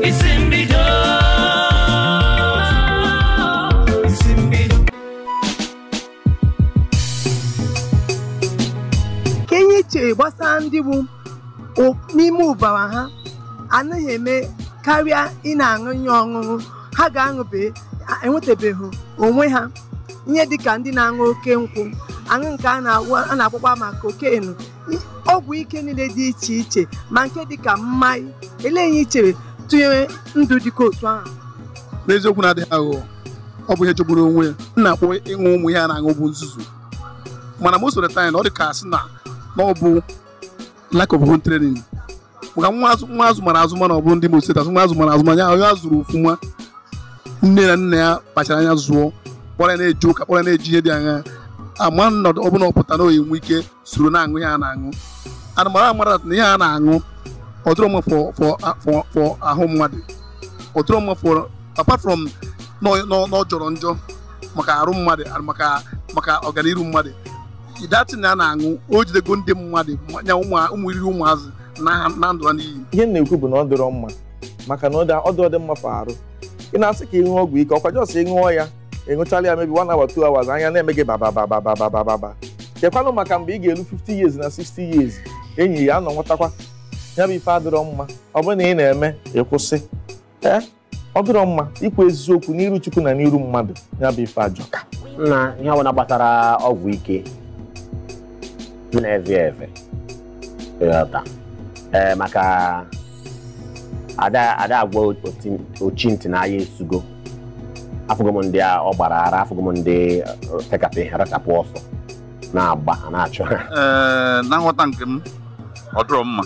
Isi mbido. Isi mbido. Ka ihe chere gbasara ndị bụ n'ime ụbara ha anaghị eme karịa ị na-aṅụ ihe ọṅụṅụ ha ga-aṅụbe enwetabeghị onwe ha ihe dịka ndị na-aṅụ oke nkwụ aṅụ nke a na-akpọkwa ma cocaine ọgwụ ike niile dị iche iche ma nke dịka mmanya elee ihe i chere tụnyere ndụ dịka otu ahụ. N'eziokwu na-adịghị aghụghọ, ọ bụ ihe jọgburu onwe ya. M na-akpọ ịṅụ ụmụ ihe a na-aṅụ bụ nzuzu, mana most of the time ọ dị ka asị na ọ bụ lack of home training. Maka nwa azụ mara azụ, mana ọ bụrụ ndị Imo steeti azụ nwa azụ mara azụ, ma ya onye azụrụ ofụma, nne na nna ya kpachara anya zụọ, kpọrọ ya na-eje ụka, kpọrọ ya na-eji ihe dị anya, ama nnọdụ ọbụla ọ pụta na oyi nwe ike soro na-aṅụ ihe a na-aṅụ. Anụmara amara na ihe a na-aṅụ ọ dịrọ mma for ahụ mmadụ, ọ dịrọ mma for apart from na ọ jọrọ njọ maka arụ mmadụ, maka ọganiru mmadụ. Datin a na-aṅụ o jidego ndị mmadụ nya ụmụ iriri ụmụazị na ndụ ha n'iyi. Ihe m na-ekwu bụ na ọ dịrọ mma maka na ọ dị mma for arụ. Ị na-asị ka ị ṅụọ ọgwụ ike, ọkwa jọs ị ṅụọ ya ịṅụchala ya mebi 1 hour 2 hours anya na-eme gị bababababababa. Chekwanụ maka mgbe ị ga-elu 50 years na 60 years, enyi ya anọ nwetakwa ya bụ ife adịrọ mma. Ọ bụrụ na ị na-eme ịkwụsị, ee ọ dịrọ mma ikwu eziokwu n'iru Chukwu na n'iru mmadụ, ya bụ ife ajọka. Na ihe ọbụla gbasara ọgwụ ike na-efe efe ịghọta ee maka ada agwa ochi ntị n'ahịa esugo. Afụgo m ndị ọ gbara ara, afụgo m ndị tekapị rachapụ ọsọ na-agba na-achụ ha. Na nghọta nke m, ọ dịrọ mma,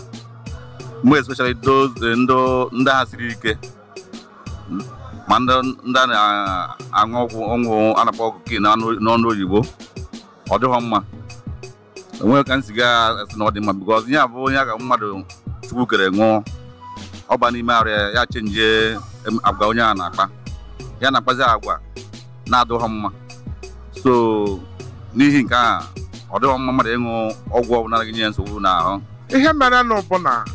mgbe especially those ndị ha siri ike, ma ndị a na-aṅụ ọgwụ a na-akpọ cocaine n'ọnụ oyibo, ọ dịghọ mma. Enweghị ka nsi ga-asị na ọ dị mma, because ihe a bụ onye ka mmadụ Chukwu kere ṅụọ, ọ ba n'ime arụ ya, ya chenjie agwa onye a na-akpa, ya na-akpazi agwa na-adịghọ mma. So n'ihi nke a, ọ dịghọ mma mmadụ ịṅụ ọgwụ ọbụla na-enye ya nsogbu n'ahụ. Ihe mere nụ bụ na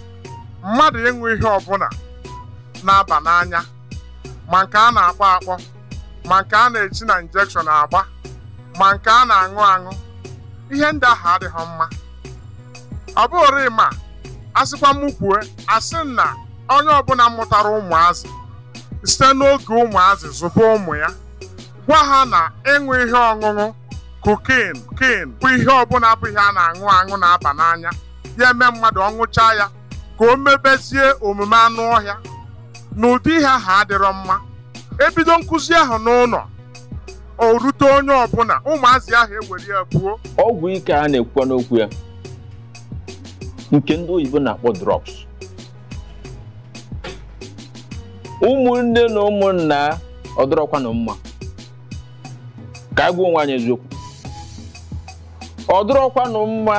mmadụ ịṅụ ihe ọbụla na-aba n'anya, ma nke a na-akpọ akpọ, ma nke a na-echi na injection agba, ma nke a na-aṅụ aṅụ, ihe ndị ahụ adịghị mma. Ọ bụghịrị ma asịkwa m kwue, asị na onye ọbụla mụtara ụmụazị site n'oge ụmụazị zụba ụmụ ya, gwa ha na ịṅụ ihe ọṅụṅụ cocaine bụ ihe ọbụla bụ ihe a na-aṅụ aṅụ na-aba n'anya, ya eme mmadụ ọṅụchaa ya ka o mebezie omume anụ ọhịa. N'ụdị ihe ahụ adịrọ mma. Ebido nkụzi ahụ n'ụlọ, o rute onye ọbụla, ụmụazị ahụ ewere ya buo. Ọgwụ ike a na-ekwukwa n'okwu ya nke ndị oyibo na-akpọ drugs, ụmụnne na ụmụnna ọ dịrọkwanụ mma. Ka anyị gwa onwe anyị eziokwu, ọ dịrọkwanụ mma